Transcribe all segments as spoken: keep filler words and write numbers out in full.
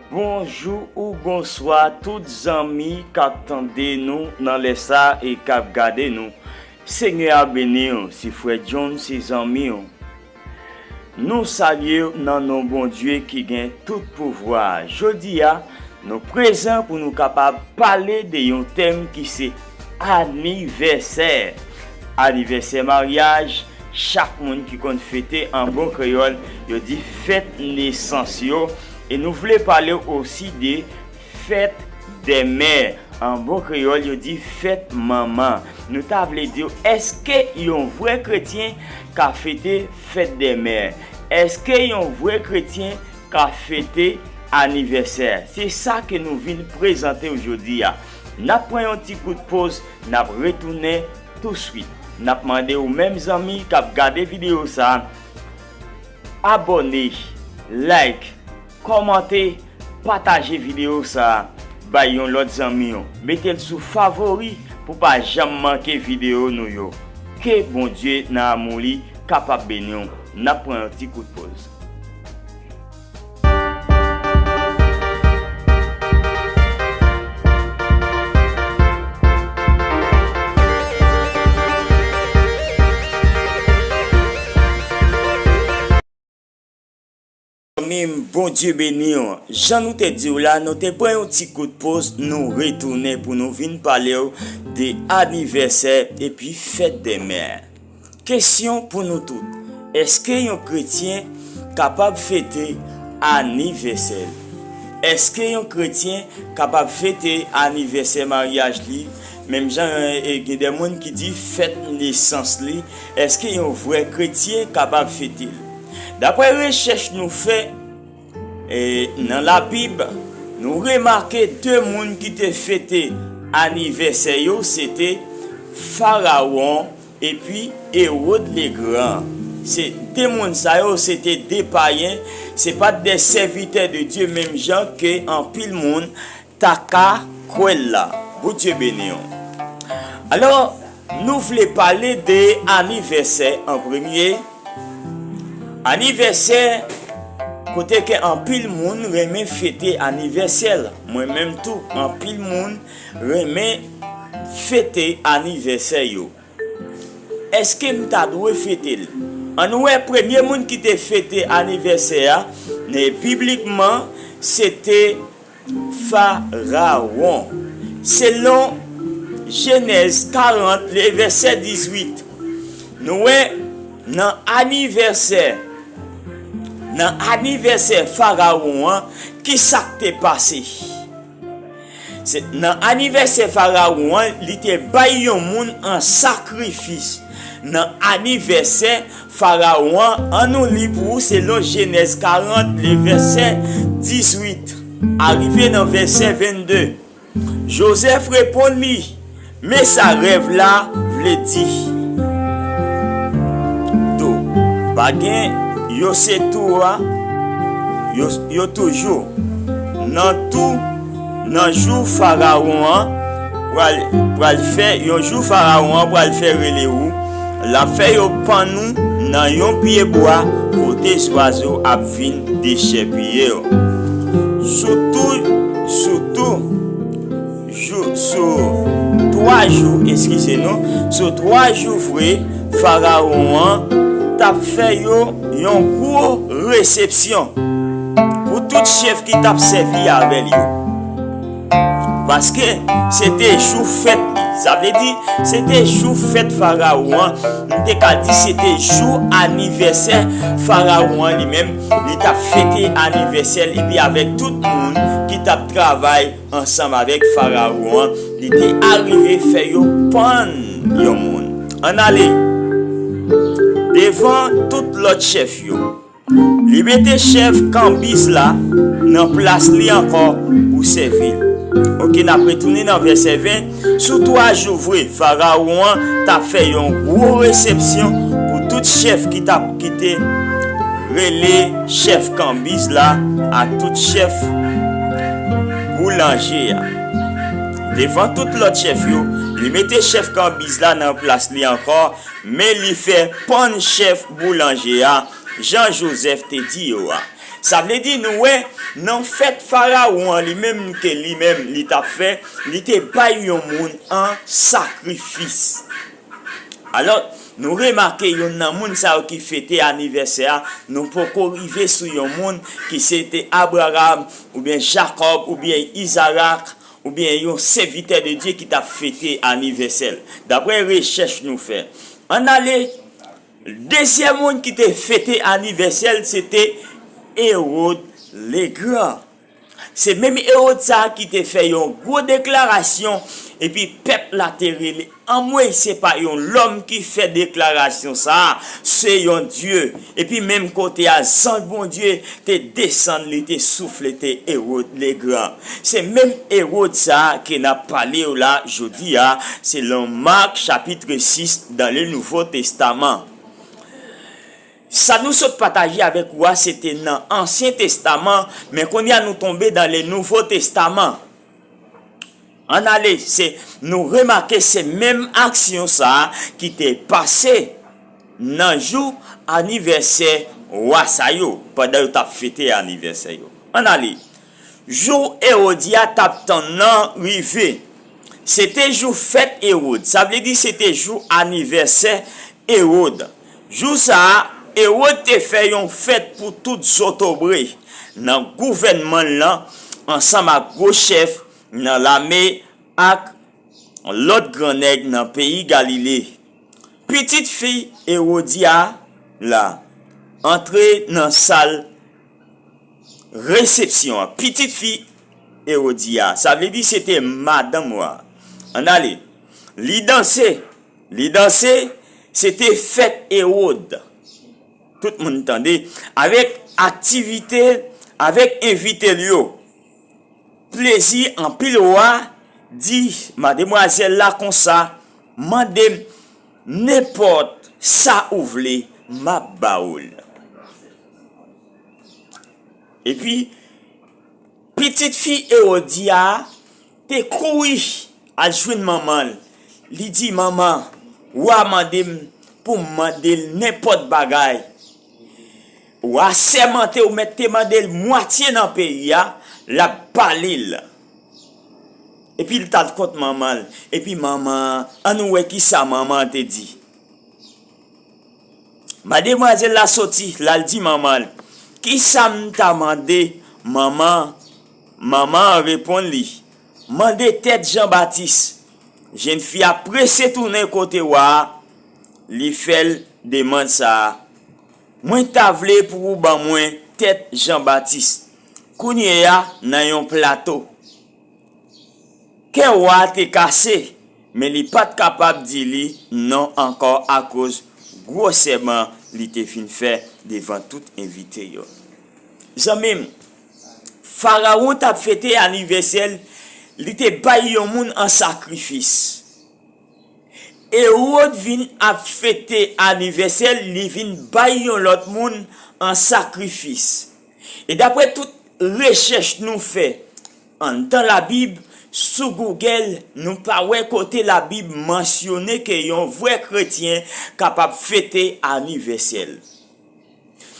Bonjou ou bonswa tout zanmi k ap tande nou nan lè sa a e k ap gade nou. Senyè a beni w, se frè John, se zanmi w. Nou salye w nan non Bondye ki gen tout pouvwa a. Jodi a, nou prezan pou nou kapab pale de yon tèm ki se anivèsè. Anivèsè maryaj, chak moun ki konn fete an bon kreyòl, yo di fèt nesans yo. E nou vle pale w osi de fèt dè mè. An bon kreyòl, yo di fèt manman. Nou ta vle di w, èske yon vrè kretyen ka fete fèt dè mè? Èske yon vrè kretyen ka fete anivèsè? Se sa ke nou vin prezante w jodi a. N ap pran yon ti kout poz, n ap retounen touswit. N ap mande w menm zanmi k ap gade videyo sa a, abòne, like, kòmante, pataje videyo sa a bay yon lòt zanmi w. Mete l sou favori pou pa janm manke videyo nou yo. Ke Bondye nan amou li kapab beni w. N ap pran yon ti kout poz. Zanmi m, Bondye beni w. Jan nou te di w la, nou te pran yon ti kout poz, nou retounen pou nou vin pale w de anivèsè epi fèt dè mè. Kesyon pou nou tout. Èske yon kretyen kapab fete anivèsè l? Èske yon kretyen kapab fete anivèsè maryaj li? Menm jan, e, gen de moun ki di fèt nesans li, èske yon vrè kretyen kapab fete l? Daprè rechèch nou fè, e, nan Labib, nou remake de moun ki te fete anivèsè yo, se te Farawon epi Ewòd Legran. Se de moun sa yo, se te de payen, se pa t de sèvitè de Dye menm jan ke anpil moun ta ka kwè l la. Bondye beni w. Alò, nou vle pale de anivèsè an premye. Anivèsè, kote ke anpil moun renmen fete anivèsè l. Mwen menm tou, anpil moun renmen fete anivèsè yo. Èske m ta dwe fete l? Ann wè, premye moun ki te fete anivèsè a, e, piblikman, se te Farawon. Selon Jenèz karant, le vèsè dizuit, nou wè nan anivèsè, nan anivèsè Farawon an, ki sa k te pase? Se, nan anivèsè Farawon an, li te bay yon moun an sakrifis. Nan anivèsè Farawon an, ann nou li pou ou selon Jenèz karant, le vèsè dizuit, arive nan vèsè vennde. Jozèf reponn li, men sa rèv la vle di. Do, pa gen, yo se tou a, yo, yo toujou. Nan tou, nan jou Farawon an pral, pral fè, yon jou Farawon an pral fè rele ou, l ap fè yo pann ou nan yon pye bwa kote zwazo ap vin dechèpiye w. Sou tou, sou tou, jou, sou twa jou, eskize nou, sou twa jou vre, Farawon an t ap fè yo yon gwo resepsyon pou tout chèf ki t ap sèvi avè l yo. Paske se te jou fèt li. Sa vle di, se te jou fèt Farawon an. Nou te ka di se te jou anivèsè Farawon an li menm. Li t ap fete anivèsè l epi avèk tout moun ki t ap travay ansanm avèk Farawon an, li te arive fè yo pann yon moun. Ann ale devan tout lòt chèf yo. Li mete chèf Kanbiz la nan plas li ankò pou sèvi l. Oke, n ap retounen nan vèsè ven. Sou twa jou vre, Farawon an t ap fè yon gwo resepsyon pou tout chèf ki t ap, ki te rele chèf Kanbiz la ak tout chèf boulanje a. Devan tout lòt chèf yo, li mete chèf Kanbiz la nan plas li ankò, men li fè pann chèf boulanje a, jan Jozèf te di yo a. Sa vle di, nou wè, nan fèt Farawon an li menm, ke li menm li t ap fè, li te bay yon moun an sakrifis. Alò, nou remake youn nan moun sa yo ki fete anivèsè a, nou poko rive sou yon moun ki se te Abraram, oubyen Jakòb, oubyen Izarak, oubyen yon sèvitè de Dye ki t ap fete anivèsè l. Daprè rechèch nou fè, ann ale, dezyèm moun ki te fete anivèsè l, se te Ewòd Legran. Se menm Ewòd sa a ki te fè yon gwo deklarasyon, epi pèp la te rele, anmwey, se pa yon lòm ki fè deklarasyon sa a, se yon Dye. Epi menm kote a, zanj Bondye te desann, li te soufle, te Ewòd Legran. Se menm Ewòd sa a ke n ap pale w la jodi a, selon Mak chapit sis dan le Nouvo Testaman. Sa nou sot pataje avèk ou a, se te nan Ansyen Testaman, men kounye a nou tonbe dan le Nouvo Testaman. Ann ale, se, nou remake se menm aksyon sa a ki te pase nan jou anivèsè wa sa yo, pandan yo t ap fete anivèsè yo. Ann ale. Jou Ewodyas t ap tann nan rive. Se te jou fèt Ewòd, sa vle di se te jou anivèsè Ewòd. Jou sa a, Ewòd te fè yon fèt pou tout zotobre nan gouvènman l lan, ansanm ak gwo chèf nan lame ak lòt grannèg nan peyi Galile. Pitit fi Ewodyas la antre nan sal resepsyon an. Pitit fi Ewodyas, sa vle di se te madanm wa. Ann ale. Li danse, li danse, se te fèt Ewòd. Tout moun tande, avèk aktivite, avèk envite l yo. Plezi anpil wa di mademwazèl la konsa, mande m nenpòt sa ou vle, m ap ba ou l. Epi, pitit fi Ewodyas te kouri al jwenn manman l. Li di, "Manman, wa mande m pou m mande l nenpòt bagay. Wa sèmante ou mèt te mande l mwatye nan peyi a, l ap ba li l." Epi l t al kot manman l. Epi manman an, ann nou wè ki sa manman an te di. Mademwazèl la soti, l al di manman l, "Ki sa m ta mande, manman?" Manman an reponn li, "Mande tèt Janbatis." Jènfi a prese tounen kote wa a, li fè l demann sa a, "Mwen ta vle pou ou ban mwen tèt Janbatis kounye a nan yon plato." Kè wa a te kase, men li pa t kapab di li non ankò akoz gwo sèman li te fin fè devan tout envite yo. Zanmi m, Farawon t ap fete anivèsè l, li te bay yon moun an sakrifis. Ewòd vin ap fete anivèsè l, li vin bay yon lòt moun an sakrifis. E daprè tout rechèch nou fè anndan Labib, sou Google, nou pa wè kote Labib mansyone ke yon vrè kretyen kapab fete anivèsè l.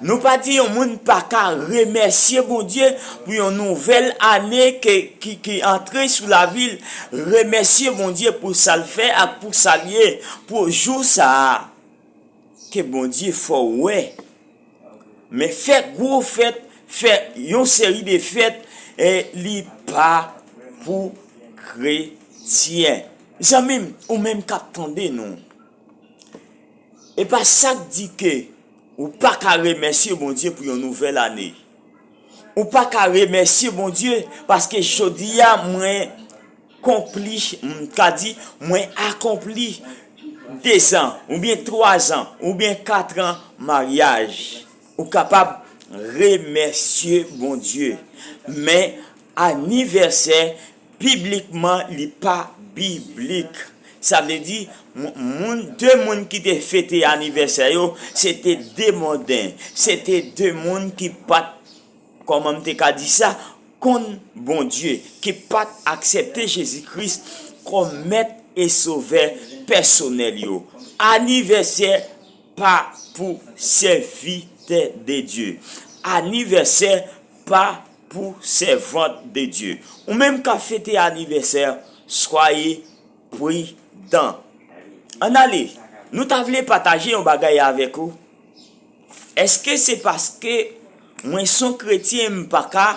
Nou pa di yon moun pa ka remèsye Bondye pou yon nouvèl ane ke, ki, ki antre sou lavi l. Remèsye Bondye pou sa l fè ak pou sa l ye, pou jou sa a. Ke Bondye fè w wè. Men fè gwo fèt, fè yon seri de fèt, e li pa pou kretyen. Zanmi m, ou menm k ap tande nou, e pa sa k di ke ou pa ka remèsye Bondye pou yon nouvèl ane. Ou pa ka remèsye Bondye paske jodi a mwen konpli, m ka di, mwen akonpli dezan, oubyen twazan, oubyen katran maryaj. Ou kapab remèsye Bondye. Men anivèsè, biblikman, li pa biblik. Sa vle di, moun, moun, de moun ki te fete anivèsè yo, se te de monden, se te de moun ki pa t, kòman m te ka di sa, konn Bondye, ki pa t aksepte Jezi Kris kòm Mèt e Sovè pèsonèl yo. Anivèsè pa pou sèvitè de Dye. anivèsè pa pou sèvant de Dye. Ou menm k ap fete anivèsè, swaye pridan. Ann ale, nou ta vle pataje yon bagay avèk ou. Èske se paske mwen se yon kretyen m pa ka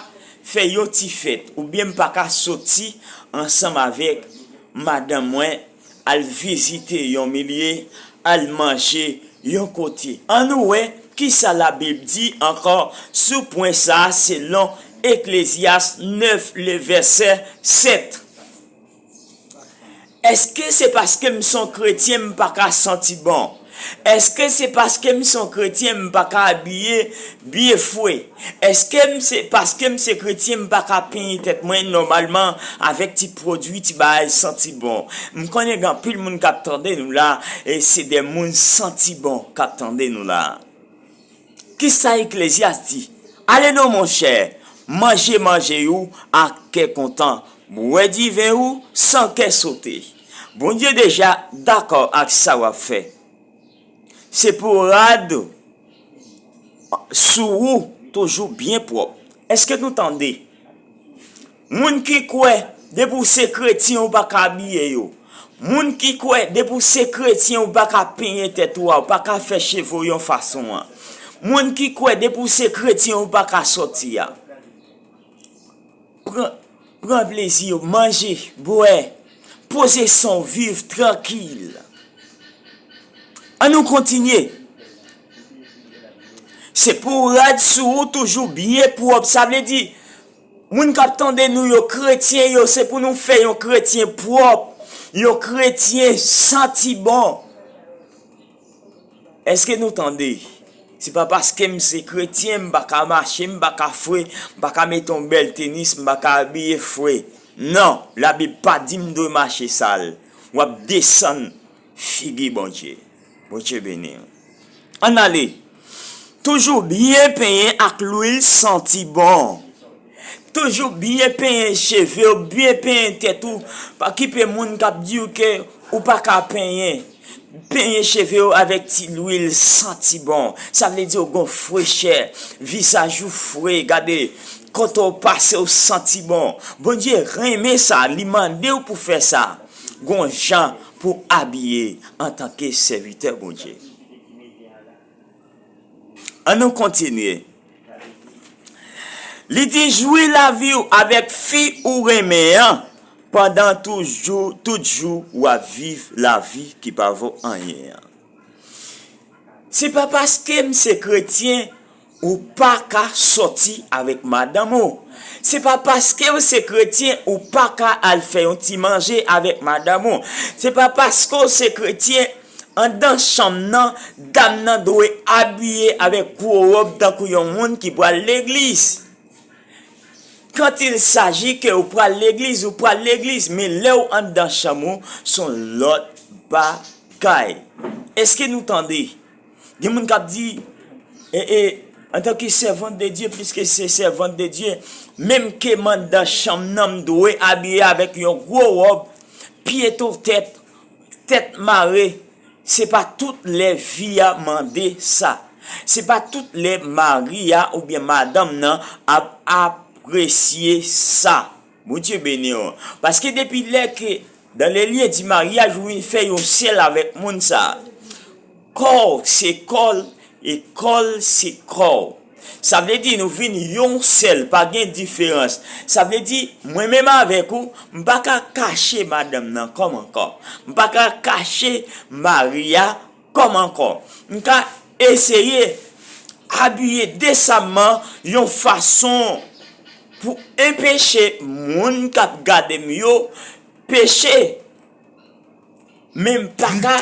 fè yon ti fèt oubyen m pa ka soti ansanm avèk madanm mwen al vizite yon milye, al manje yon kote? Ann nou wè kisa Labib di ankò sou pwen sa a selon Eklezyas nèf, le vèsè sèt. Èske se paske m se yon kretyen m pa ka santi bon? Èske se paske m se yon kretyen m pa ka abiye byen fre? Èske m se paske m se kretyen m pa ka penyen tèt mwen nòmalman avèk ti pwodui, ti bagay santi bon? M konnen gen anpil moun k ap tande nou la, e se de moun santi bon k ap tande nou la. Kisa Eklezyas di? Ale non, monchè, manje manje ou ak kè kontan, bwè diven ou san kè sote. Bondye deja dakò ak sa w ap fè. Se pou rad sou ou toujou byen pwòp. Èske nou tande? Moun ki kwè depi w se kretyen ou pa ka abiye yo. Moun ki kwè depi w se kretyen ou pa ka penyen tèt ou a, ou pa ka fè cheve w yon fason an. Moun ki kwè depi w se kretyen ou pa ka sòti a. Pran, pran plezi w, manje, bwè, poze san w, viv trankil. Ann nou kontinye. Se pou rad sou ou toujou byen pwòp. Sa vle di, moun k ap tande nou yo, kretyen yo, se pou nou fè yon kretyen pwòp, yon kretyen santi bon. Èske nou tande? Se pa paske m se kretyen, m pa ka mache, m pa ka fre, m pa ka mete yon bèl tenis, m pa ka abiye fre. Non, Labib pa di m dwe mache sal. W ap desann figi Bondye. Bondye beni w. Ann ale. Toujou byen penyen ak lwil santi bon. Toujou byen penyen cheve w, byen penyen tèt ou. Pa kipe moun k ap di w ke ou pa ka penyen. Penyen cheve w avèk ti lwil santi bon. Sa vle di w gon frechè, vizaj ou fre, gade, kote w pase w santi bon. Bondye renmen sa, li mande w pou fè sa. Gon jan pou abiye antanke sèvitè Bondye. Ann nou kontinye. Li di, jwi lavi w avèk fi ou renmen an pandan toujou, tout jou w ap viv lavi ki pa vo anyen an. Se pa paske m se kretyen ou pa ka sòti avèk madanm ou. Se pa paske w se kretyen ou pa ka al fè yon ti manje avèk madanm ou. Se pa paske w se kretyen anndan chanm nan, dam nan dwe abiye avèk gwo wòb tankou yon moun ki pral legliz. Quand il s'agit ke ou pral legliz, ou pral legliz, men lè w anndan chanm ou, se yon lòt bagay. Èske nou tande? Gen moun k ap di, e, e, antanke sèvant de Dye, pliske se sèvant de Dye, menm ke m anndan chanm nan, m dwe abiye avèk yon gwo wòb, pye tou tèt, tèt mare. Se pa tout lè vi a mande sa. Se pa tout lè mari a oubyen madanm nan ap apresye sa. Bondye beni w. Paske depi lè ke dans le lien du mariage ou vin fè yon sèl avèk moun sa, kò w se kò l e kò l se kò w. Sa vle di nou vin yon sèl, pa gen diferans. Sa vle di, mwen menm avèk ou, m pa ka kache madanm nan kò m ankò. M pa ka kache mari a kò m ankò. M ka eseye abiye desanman yon fason pou enpeche moun k ap gade m yo peche. Men m pa ka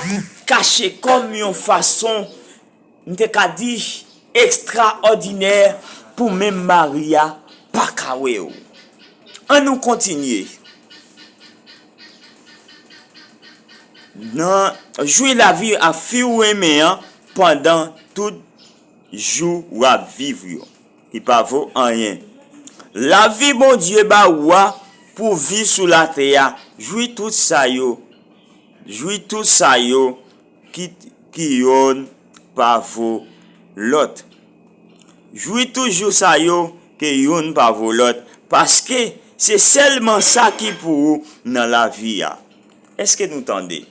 kache kò m yon fason, m te ka di, ekstraòdinè pou menm mari a pa ka wè w. Ann nou kontinye. Nan jwi lavi ak fi w renmen an pandan tout jou w ap viv yo, ki pa vo anyen. Lavi Bondye ba ou a pou viv sou latè a, jwi tout sa yo, jwi tout sa yo ki, ki yonn pa vo lòt. Jwi tout jou sa yo, ke youn pa vo lòt, paske se sèlman sa ki pou ou nan lavi a. Èske nou tande?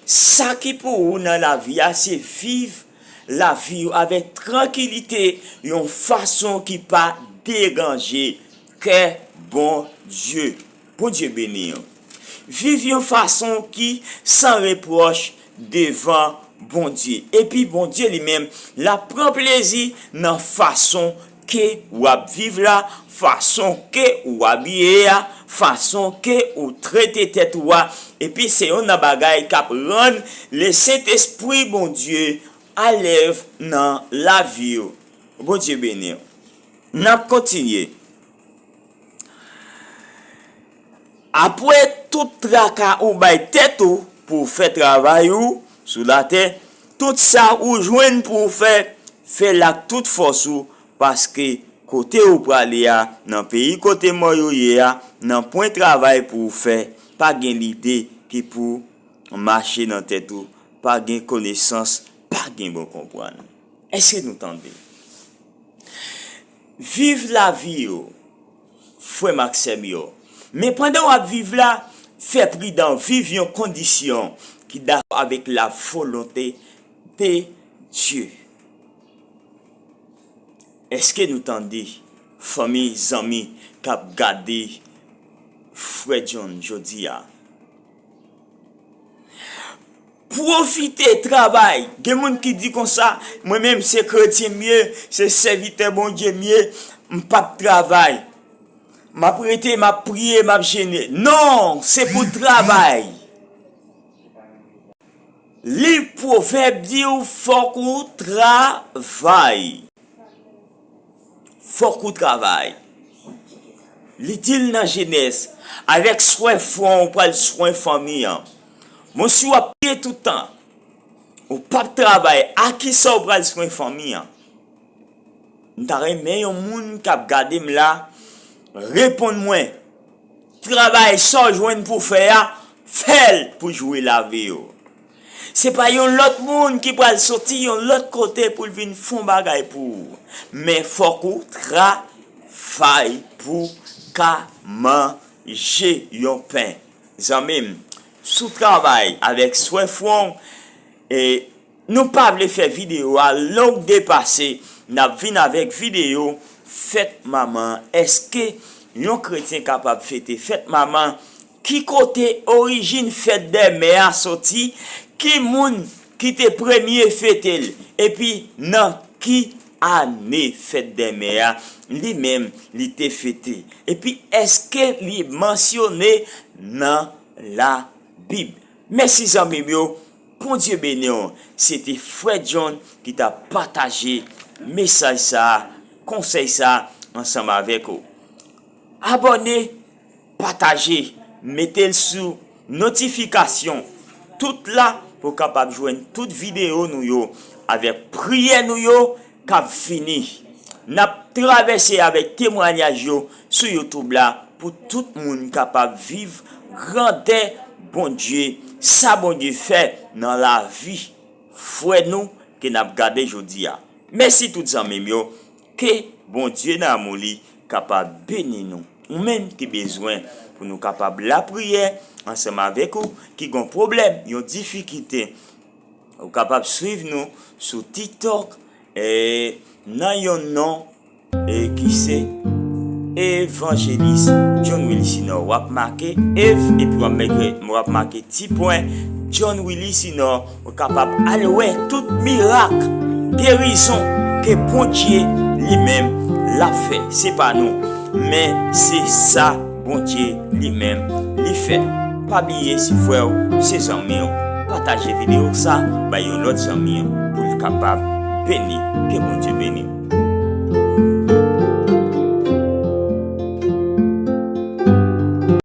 Sa ki pou ou nan lavi a, se viv lavi w avèk trankilite, yon fason ki pa deranje kè Bondye. Bondye beni w. Viv yon fason ki san repwòch devan Bondye. Epi Bondye li menm, l ap pran plezi nan fason ke w ap viv la, fason ke w abiye a, fason ke w trete tèt ou a. Epi se youn nan bagay k ap rann Lesentespri Bondye alèv nan lavi w. Bondye beni w. N ap kontinye. Apre tout traka ou bay tèt ou pou w fè travay ou sou latè, tout sa ou jwenn pou w fè, fè l ak tout fòs ou, paske kote ou prale a, nan peyi kote mò yo ye a, nanpwen travay pou w fè, pa gen lide ki pou mache nan tèt ou, pa gen konesans, pa gen bon konprann. Èske nou tande? Viv lavi yo, frè m ak sè m yo. Men pandan w ap viv la, fè pridan, viv yon kondisyon ki dakò avèk la volonté de Dieu. Èske nou tande, fanmi, zanmi k ap gade Frè John jodi a? Pwofite travay. Gen moun ki di konsa, mwen menm se kretyen m ye, se sèvitè Bondye m ye, m p ap travay. M ap rete, m ap priye, m ap jene. Non, se pou travay. Liv Pwovèb di w fòk ou travay. Fòk ou travay. Li di l nan Jenèz, avèk swen fwon ou pral swen fanmi an. Bon, si w ap priye tout tan, ou p ap travay, a kisa w pral swen fanmi an? M ta renmen yon moun k ap gade m la reponn mwen. Travay sa w jwenn pou fè a, fè l pou jwi lavi w. Se pa yon lòt moun ki pral soti yon lòt kote pou l vin fè yon bagay pou ou. Men fòk ou travay pou ka manje yon pen. Zanmi m, si w travay avèk swen fwon, e nou pa vle fè videyo a long depase, n ap vin avèk videyo fèt manman. Èske yon kretyen kapab fete fèt manman? Ki kote orijin fèt dè mè a soti? Ki moun ki te premye fete l? Epi nan ki ane fèt dè mè a li menm li te fete? Epi èske li mansyone nan Labib? Mèsi zanmi m yo. Bondye beni w. Se te Frè John ki t ap pataje mesaj sa a, konsèy sa a ansanm avèk ou. Abòne, pataje, mete l sou notifikasyon tout la pou w kapab jwenn tout videyo nou yo avèk priyè nou yo k ap vini. N ap travèse avèk temwayaj yo sou YouTube la pou tout moun kapab viv grandè Bondye, sa Bondye fè nan lavi frè nou ke n ap gade jodi a. Mèsi tout zanmi m yo, ke Bondye nan amou li kapab beni nou. Ou menm ki bezwen pou nou kapab lapriyè ansanm avèk ou, ki gon pwoblèm, yon difikilte, ou kapab swiv nou sou TikTok, e, nan yon non, e, ki se Evanjelis John Willy Sinor. W ap make ev, epi w ap make, w ap make ti pwen John Willy Sinor. Ou kapab al wè tout mirak, gerizon ke Bondye li menm l ap fè. Se pa nou, men se sa Bondye li menm li fè. Pa bliye, se frè w, se zanmi w, pataje videyo sa bay yon lòt zanmi w pou l kapab beni. Ke Bondye beni w.